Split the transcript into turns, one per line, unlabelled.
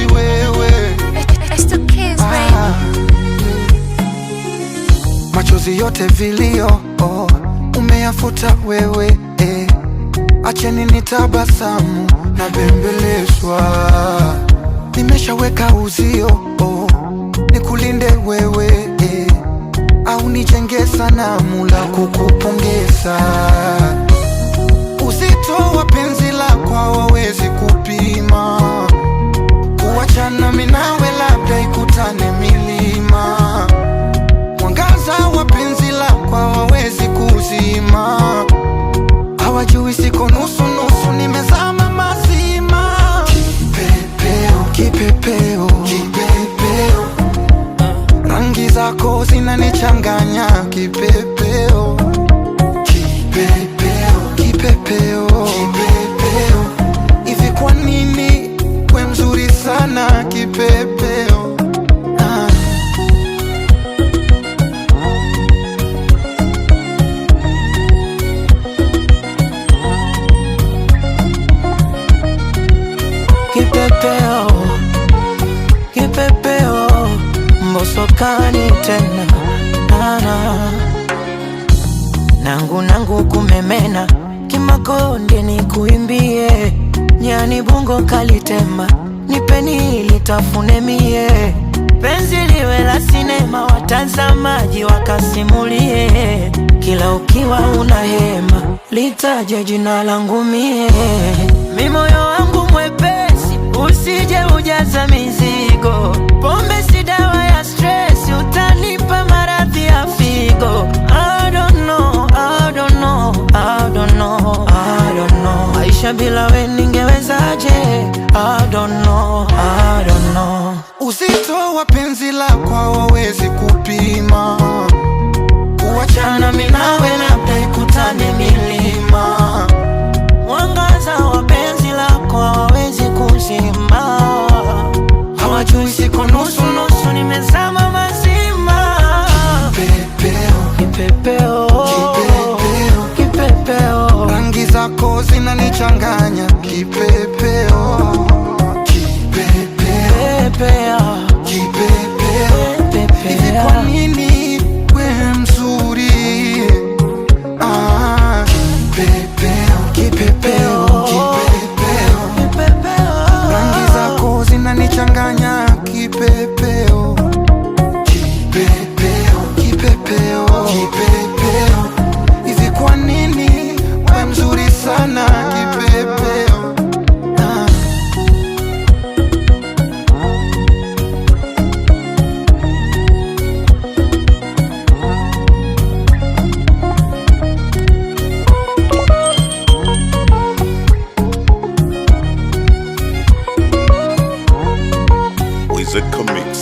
mpenzi wewe.
It's the kids, baby.
Ah. Machozi yote vilio, oh, umeyafuta wewe eh. Acheni nitabasamu na bembelezwa, nimeshaweka uzio, oh, nikulinde wewe eh. Au nijenge sanamu la kukupongeza. Uzito wa penzi lako hawawezi kupima, kuachana mimi nawe labda ikutane milima. Mwangaza wa penzi lako hawawezi kuzima, hawajui siko nusu nusu, nimezama mazima. Kipepeo, kipepeo, kipepeo, rangi zako zinanichanganya. Kipepeo, kipepeo, kipepeo, kipepeo, hivi kwa nini we mzuri sana kipepeo? Ah.
Kipepeo, kipepeo, mbosokani tena nana nangu nangu kumemena kimakonde ni kuimbie nyani bungo kalitema nipeni litafune mie penzi liwe la sinema watazamaji wakasimulie kila ukiwa una hema litaje jina langu mie mi moyo wangu mwepesi usije ujaza mizigo pombe si dawa ya stress utanipa maradhi ya figo. I don't know, I don't know, I don't know, I don't know. Maisha bila we ningewezaje? I don't know, I don't know.
Uzito wa penzi lako hawawezi kupima, kuachana mimi nawe labda ikutane milima.
Mwangaza wa penzi lako hawawezi kuzima,
Hawajui siko nusu nusu,
nusu nimezama mazima.
kipepeo,
Kipepeo,
kipepeo,
kipepeo,
rangi zako zinanichanganya. Kipepeo, kipepeo,
pepea,
kipepeo, hivi kwa
pepea.
nini we mzuri? Ah, kipepeo, kipepeo, kipepeo, rangi zako zinanichanganya. Kipepeo, kipepeo, kipepeo, kipepeo, hivi kwa nini we mzuri sana kipepeo? Ah.
Wizard Comics.